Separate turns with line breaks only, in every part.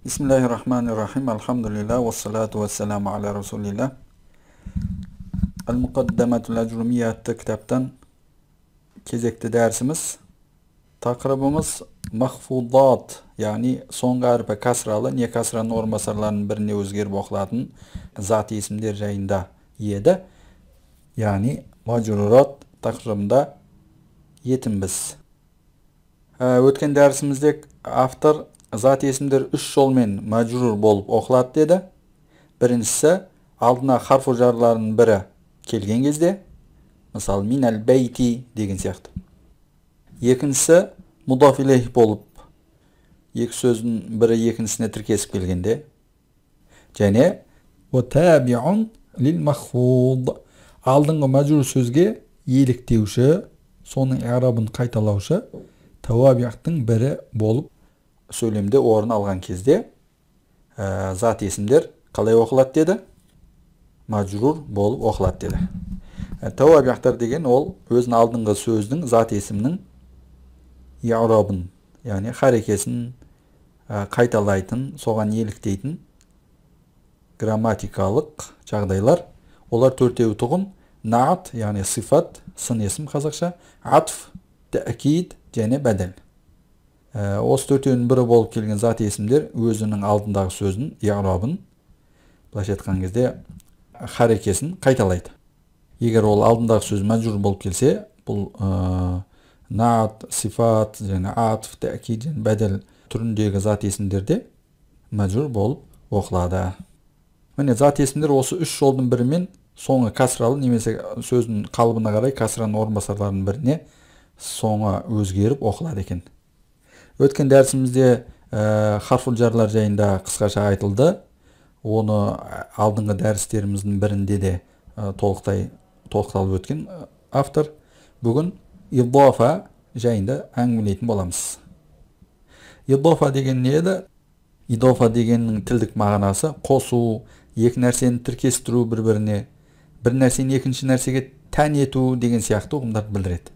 Бисмиллахир-рахманир-рахим. Альхамдулилля, вассалату вассаламу аля расулилля. Әл-Муқаддаматул Әжрумия атты кітаптан кезекті дәрісіміз. Тақырыбымыз махфудат, яғни соңғы әрпі касралы, не касраның орынбасарларының біріне өзгеріп оқылатын зат есімдер жайында еді. Яғни мажрурат тақырыбында етінбіз. Өткен дәрісімізде автор зат есімдер үш жолмен мажрур болып оқылады деді. Біріншісі, алдына харфу жарларының бірі келген кезде, мысалы минәл бәйти деген сияқты. Екіншісі, мудаф илейх болып, екі сөздің бірі екіншісіне тіркесіп келгенде. Және уа лил махфуд, алдыңғы мажрур сөзге еліктеуші, соның i'рабын қайталаушы тауабиқтың бірі болып сөйлемде орын алған кезде зат есімдер қалай оқылады деді? Мажрур болып оқылады деді. Тауабиқтар деген ол өзінің алдыңғы сөздің зат есімнің i'рабын, яғни харекесін қайталайтын, соған еліктейтін грамматикалық жағдайлар. Олар төртеуі тұғын: наат, яғни сифат, сын есім қазақша, атф, тәкид және бәдәл. Осы төртеуінің бірі болып келген зат есімдер өзінің алдындағы сөздің i'рабын, былайша айтқан кезде харекесін қайталайды. Егер ол алдындағы сөз мажрур болып келсе, бұл наат, сифат және атф, тәкид және бәдәл түріндегі зат есімдерде мажрур болып оқылады. Міне, зат есімдер осы үш жолдың бірімен соңы касралы немесе сөздің қалыбына қарай касраның орынбасарларының біріне соңы өзгеріп оқылады екен. Өткен дәрісімізде харфул жарлар жайында қысқаша айтылды. Оны алдыңғы дәрістеріміздің бірінде де толықтай тоқталып өткен автор. Бүгін идафа жайында әңгімелейтін боламыз. Идафа деген не еді? Идафа дегеннің тілдік мағынасы қосу, екі нәрсені тіркестіру бір-біріне, бір нәрсені екінші нәрсеге тән ету деген сияқты ұғымдарды білдіреді.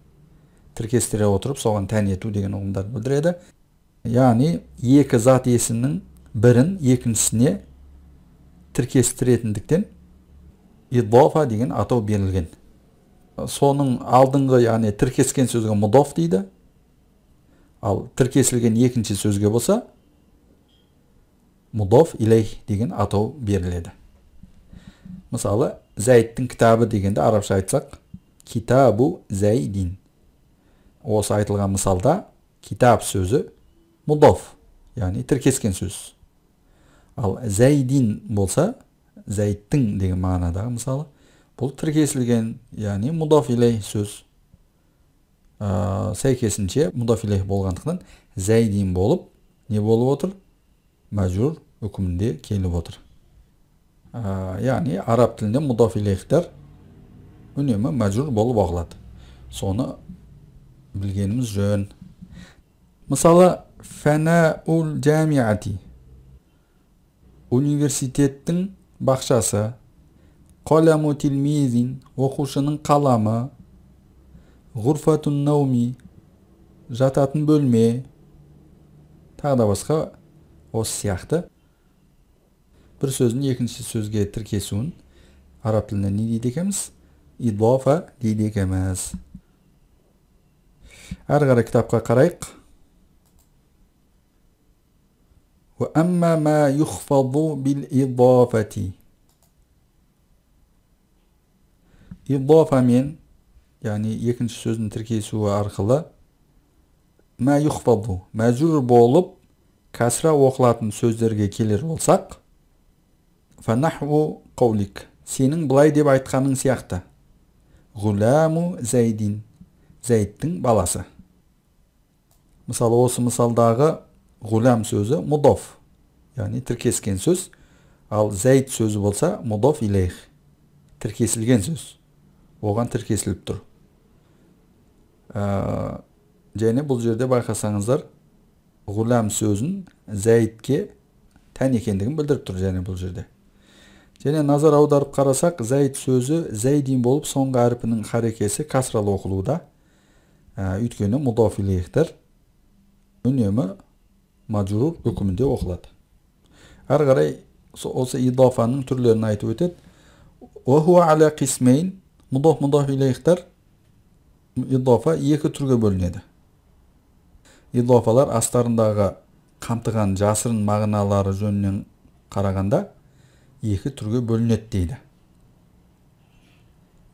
Тіркестіре отырып соған тән ету деген ұғымдарды білдіреді. Яғни екі зат есімнің бірін екіншісіне тіркестіретіндіктен идафа деген атау берілген. Соның алдыңғы, яғни тіркескен сөзге мудаф дейді, ал тіркесілген екінші сөзге болса мудаф илейх деген атау беріледі. Мысалы, Зәйдтің кітабы дегенде арабша айтсақ, китабу Зәйдин. Осы айтылған мысалда китап сөзі мудаф, яғни тіркескен сөз. Ал Зәйдин болса, Зәйдтің деген мағынадағы мысалы, бұл тіркесілген, яғни мудаф илейх сөз. Сәйкесінше мудаф илейх болғандықтан Зәйдин болып не болып отыр? Мажрур үкімінде келіп отыр. Яғни араб тілінде мудаф илейхтер үнемі мажрур болып оқылады. Соны білгеніміз жөн. Мысалы, фәнәул жамиати, университеттің бақшасы, қаламу тилмизин, оқушының қаламы, ғурфатун науми, жататын бөлме, тағы да басқа осы сияқты бір сөздің екінші сөзге тіркесуін араб тілінде не дейді екенбіз? Идафа дейді екенбіз. Әрі қарай кітапқа қарайық. Уа амма ма юхфаду бил идафати. Идафамен, яғни екінші сөздің тіркесуі арқылы ма юхфаду, мәжрур болып касра оқылатын сөздерге келер болсақ, фанаху қаулик, сенің былай деп айтқаның сияқты, ғуламу Зәйдин, Зәйдтің баласы. Мысалы, осы мысалдағы ғулам сөзі мудаф, яғни тіркескен сөз, ал Зәйд сөзі болса мудаф илейх, тіркесілген сөз, оған тіркесіліп тұр. Және бұл жерде байқасаңыздар, ғулам сөзін Зәйдке тән екендігін білдіріп тұр. Және бұл жерде және назар аударып қарасақ, Зәйд сөзі Зәйдин болып соңғы әрпінің харекесі касралы оқылуда. Өйткені мудаф илейхтер үнемі мажрур үкімінде оқылады. Әрі қарай осы идафаның түрлерін айтып өтеді. Уа аля қисмейн, мудоф мудоф илейхтар идафа екі түрге бөлінеді. Идафалар астарындағы қамтыған жасырын мағыналары жөнінен қарағанда екі түрге бөлінеді дейді.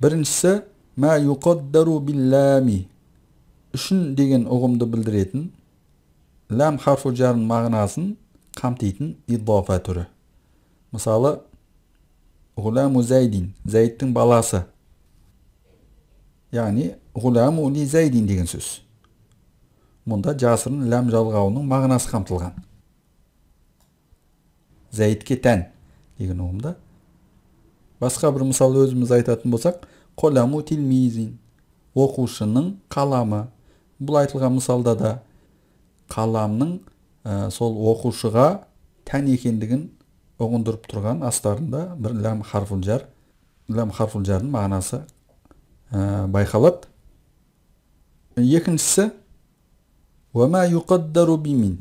Біріншісі мә юқаддару биллами, үшін деген ұғымды білдіретін ләм харфу жарын мағынасын қамтитын идафа түрі. Мысалы, ғуламу зайдин, Зайдтың баласы. Яғни ғуламу ли зайдин деген сөз. Мұнда жасырын ләм жалғауының мағынасы қамтылған. Зайдке тән деген ұғымда. Басқа бір мысал өзіміз айтатын болсақ, қоламу тилмизин, оқушының қаламы. Бұл айтылған мысалда да қаламның сол оқушыға тән екендігін ұғындырып тұрған астарында бір ләм харфул жар, ләм харфул жардың мағынасы байқалады. Екіншісі уа юқаддару бимин.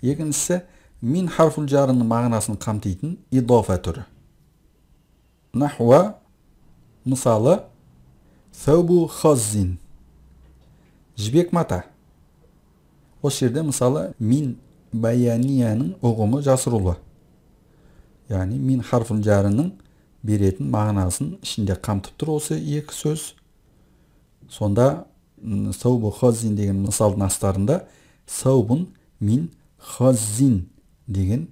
Екіншісі мин харфул жарының мағынасын қамтитын идафа түрі. Нахуа, мысалы, саубу хаззин, жібек мата. Осы жерде мысалы мин баянияның ұғымы жасырулы. Яғни мин харфул жарының беретін мағынасын ішінде қамтып тұр осы екі сөз. Сонда саубу хаззин деген мысалдың астарында саубун мин хаззин деген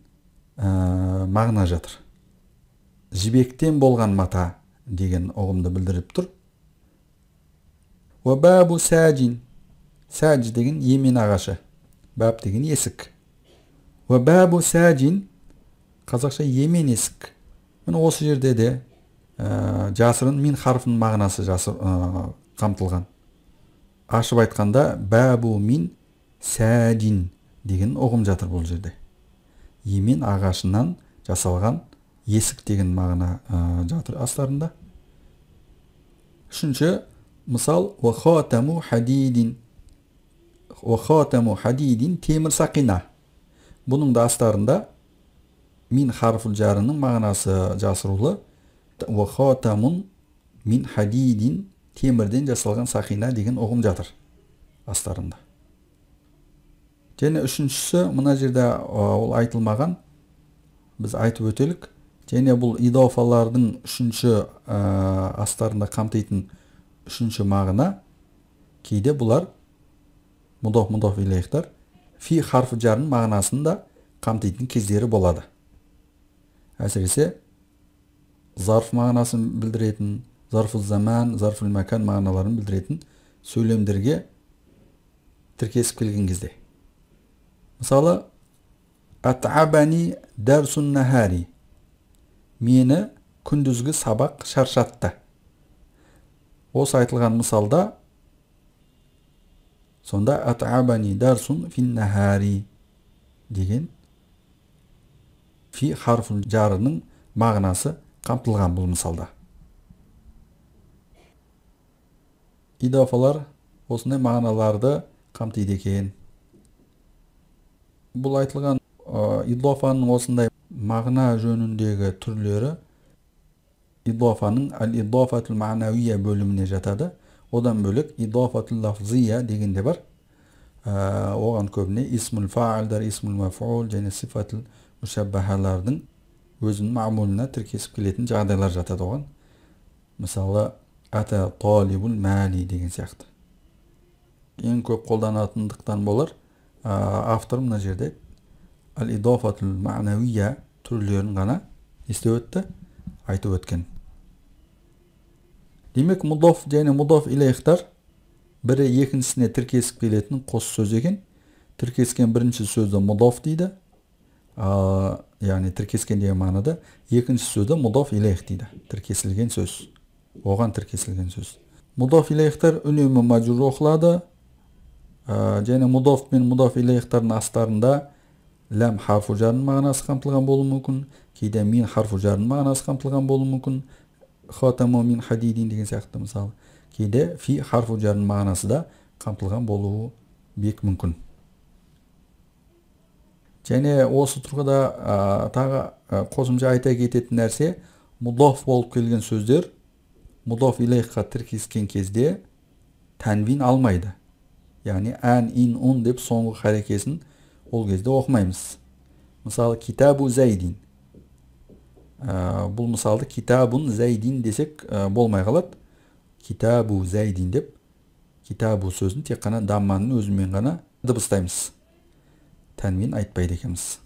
мағына жатыр. Жібектен болған мата деген ұғымды білдіріп тұр. Уа бабу сәжин. Сәж деген емен ағашы. Баб деген есік. Уа бабу сәжин қазақша емен есік. Міне осы жерде де жасырын мин харфының мағынасы қамтылған. Ашып айтқанда бабу мин сәжин деген ұғым жатыр бұл жерде. Емен ағашынан жасалған есік деген мағына жатыр астарында. Үшінші мысал уа хатаму хадидин. Уа хатаму хадидин темір сақина. Бұның да астарында мин харфул жарының мағынасы жасырулы. Уа хатамун мин хадидин темірден жасалған сақина деген ұғым жатыр астарында. Және үшіншісі мына жерде ол айтылмаған, біз айтып өтелік. Және бұл идафалардың үшінші астарында қамтитын үшінші мағына, кейде бұлар мудоф мудоф илейхтар фи харфы жарының мағынасын да қамтитын кездері болады. Әсіресе зарф мағынасын білдіретін, зарфул заман, зарфул мәкан мағыналарын білдіретін сөйлемдерге тіркесіп келген кезде. Мысалы, ат'абани дарсун нахари, мені күндізгі сабақ шаршатты. Осы айтылған мысалда сонда ат'абани дарсун фин нахари деген фи харфул жарының мағынасы қамтылған бұл мысалда. Идафалар осындай мағыналарды қамтиды екен. Бұл айтылған идафаның осындай мағына жөніндегі түрлері идафаның әл-идафатул ма'науия бөліміне жатады. Одан бөлек идафатул лафзия деген де бар. Оған көбіне исмул фаалдар, исмул мафул және сифатул мушаббахалардың өзінің мағмулына тіркесіп келетін жағдайлар жатады оған. Мысалы, ата талибул мали деген сияқты. Ең көп қолданатындықтан болар, автор мына жерде әл-идафатул ма'науия түрлерін ғана естеп өтті, айтып өткен. Демек, мудоф және мудоф илейхтар бірі екіншісіне тіркесіп келетін қос сөз екен. Тіркескен бірінші сөзді мудоф дейді, яғни тіркескен деген мағынада. Екінші сөзді мудоф илейх дейді, тіркесілген сөз, оған тіркесілген сөз. Мудоф илейхтар үнемі мажрур оқылады. Және мудоф пен мудоф илейхтардың астарында ләм харфу жарының мағынасы қамтылған болуы мүмкін, кейде мин харфу жарының мағынасы қамтылған болуы мүмкін. Хатаму мин хадидин деген сияқты мысалы. Кейде фи харфу жарының мағынасы да қамтылған болуы бек мүмкін. Және осы тұрғыда тағы қосымша айта кететін нәрсе, мудоф болып келген сөздер мудоф илейхқа тіркескен кезде тәнвин алмайды. Яғни ән, ин, ун деп соңғы харекесін ол кезде оқымаймыз. Мысалы, китабу зайдин. Бұл мысалды китабун зайдин десек болмай қалады. Китабу зайдин деп китабу сөзін тек қана дамманың өзімен ғана дыбыстаймыз. Тәнвин айтпайды екенбіз.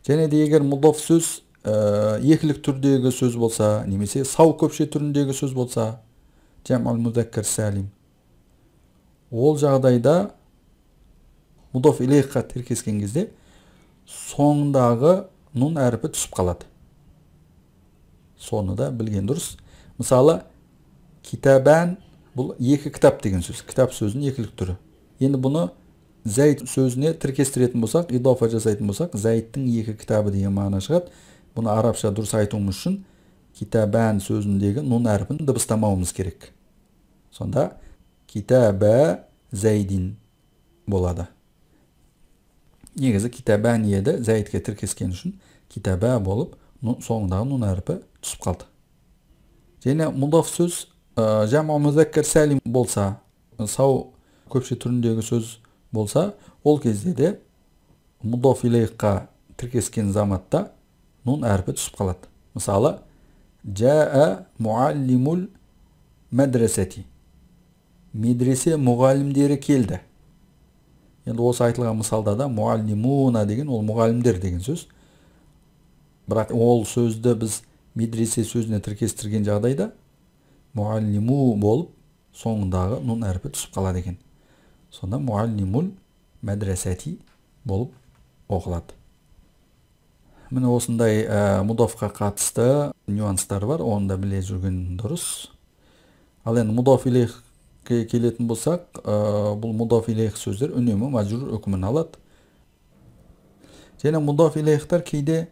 Және де егер мудоф сөз екілік түрдегі сөз болса, немесе сау көпше түріндегі сөз болса, жамъул музаккар салим, ол жағдайда мудоф илейхқа тіркескен кезде соңындағы нун әрпі түсіп қалады. Соны да білген дұрыс. Мысалы, китабан бұл екі кітап деген сөз. Кітап сөзінің екілік түрі. Енді бұны зайд сөзіне тіркестіретін болсақ, идофа жасайтын болсақ, зайдтың екі кітабы деген мағына шығады. Бұны арабша дұрыс айтуымыз үшін китабан сөзіндегі нун әрпін дыбыстамауымыз керек. Сонда китаба зайдин болады. Негізі китабан еді, зайдке тіркескен үшін китаба болып, соңындағы нун әрпі түсіп қалды. Және мудоф сөз жамъу музаккар салим болса, сау көпше түріндегі сөз болса, ол кезде де мудоф илейхқа тіркескен заматта нун әрпі түсіп қалады. Мысалы, жаа муаллимул мадрасати. Медресе мұғалімдері келді. Енді осы айтылған мысалда да муаллимуна деген ол мұғалімдер деген сөз. Бірақ ол сөзді біз медресе сөзіне тіркестірген жағдайда муаллиму болып соңындағы нун әрпі түсіп қалады екен. Сонда муаллимул мадрасати болып оқылады. Міне осындай мудофқа қатысты нюанстар бар, оны да біле жүрген дұрыс. Ал енді мудоф илейхке келетін болсақ, бұл мудоф илейх сөздер үнемі мажрур үкімін алады. Және мудоф илейхтер кейде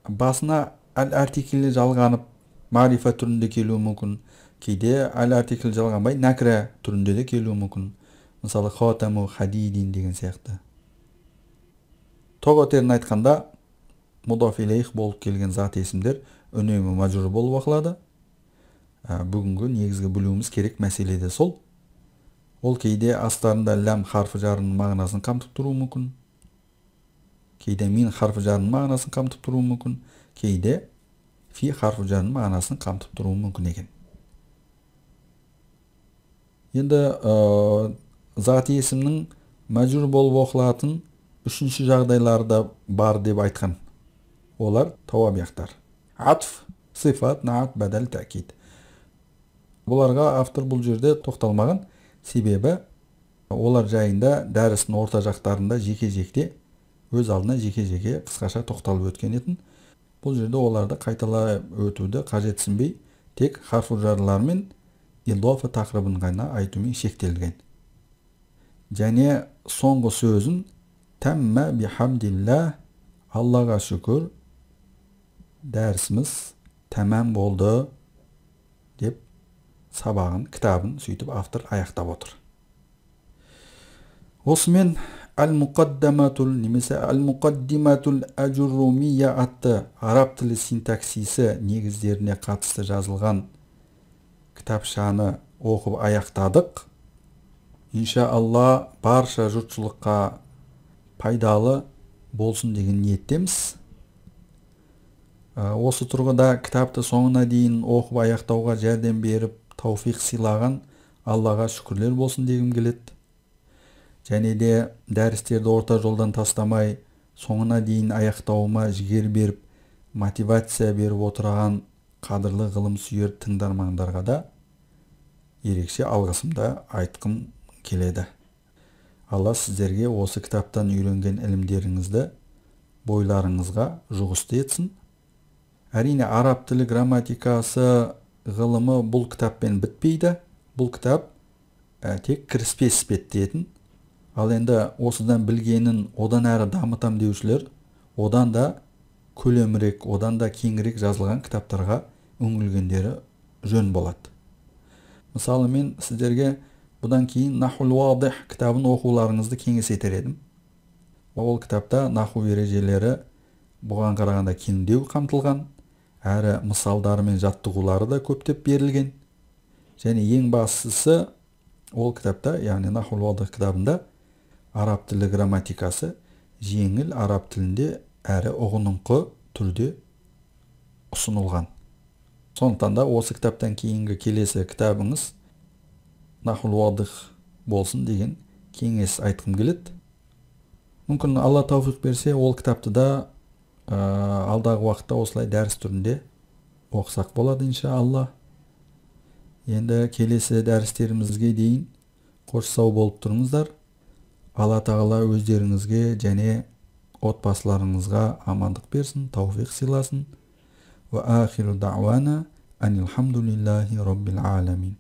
басына әл артиклі жалғанып марифа түрінде келуі мүмкін, кейде әл артиклі жалғанбай нәкіра түрінде де келуі мүмкін. Мысалы, хатаму хадидин деген сияқты. Тоғытерін айтқанда, мудоф илейх болып келген зат есімдер үнемі мажрур болып оқылады. Бүгінгі негізгі білуіміз керек мәселе де сол. Ол кейде астарында ләм харфы жарының мағынасын қамтып тұруы мүмкін. Кейде мин харфы жарының мағынасын қамтып тұруы мүмкін. Кейде фи харфы жарының мағынасын қамтып тұруы мүмкін екен. Енді зат есімнің мажрур болып оқылатын үшінші жағдайлары да бар деп айтқан. Олар тауабияқтар. Атф, сифат, наат, бәдәл, тәкид. Бұларға автор бұл жерде тоқталмаған, себебі олар жайында дәрістің орта жақтарында жеке-жекте өз алдына жеке-жеке қысқаша тоқталып өткен етін. Бұл жерде оларды қайталай өтуді қажетсінбей, тек харфу жарлар мен илофа тақырыбын ғана айтумен шектелген. Және соңғы сөзін тәммә бихамдилlah, Аллаға шүкір, дәрісіміз тәмам болды деп сабағын, кітабын сөйтіп автор аяқтап отыр. Осымен Әл-Муқаддаматул немесе Әл-Муқаддиматул Әжуррумия атты араб тілі синтаксисі негіздеріне қатысты жазылған кітапшаны оқып аяқтадық. Иншалла барша жұртшылыққа пайдалы болсын деген ниеттеміз. Осы тұрғыда кітапты соңына дейін оқып аяқтауға жәрдем беріп, тауфиқ сыйлаған Аллаға шүкірлер болсын дегім келеді. Және де дәрістерді орта жолдан тастамай, соңына дейін аяқтауыма жігер беріп, мотивация беріп отырған қадірлі ғылым сүйер тыңдармандарға да ерекше алғысымды айтқым келеді. Алла сіздерге осы кітаптан үйренген ілімдеріңізді бойларыңызға жұғысты етсін. Әрине, араб тілі грамматикасы ғылымы бұл кітаппен бітпейді. Бұл кітап тек кіріспе іспеттетін. Ал енді осыдан білгенін одан әрі дамытам деушілер, одан да көлемірек, одан да кеңірек жазылған кітаптарға үңілгендері жөн болады. Мысалы, мен сіздерге бұдан кейін Нахул Уадих кітабын оқуларыңызды кеңес етер едім. Ол кітапта наху ережелері бұған қарағанда кеңдеу қамтылған, әрі мысалдары мен жаттығулары да көптеп берілген. Және ең бастысы ол кітапта, яғни Нахул Уадих кітабында араб тілі грамматикасы жеңіл араб тілінде әрі ұғыныңқы түрде ұсынылған. Сондықтан да осы кітаптан кейінгі келесі кітабыңыз Нахул Уадих болсын деген кеңес айтқым келеді. Мүмкін Алла тауфиқ берсе, ол кітапты да алдағы уақытта осылай дәріс түрінде оқысақ болады, иншалла. Енді келесі дәрістерімізге дейін қош сау болып тұрыңыздар. Алла тағала өздеріңізге және отбасыларыңызға амандық берсін, тауфиқ сыйласын. Уа ахиру дауана анилхамдулиллахи роббил аламин.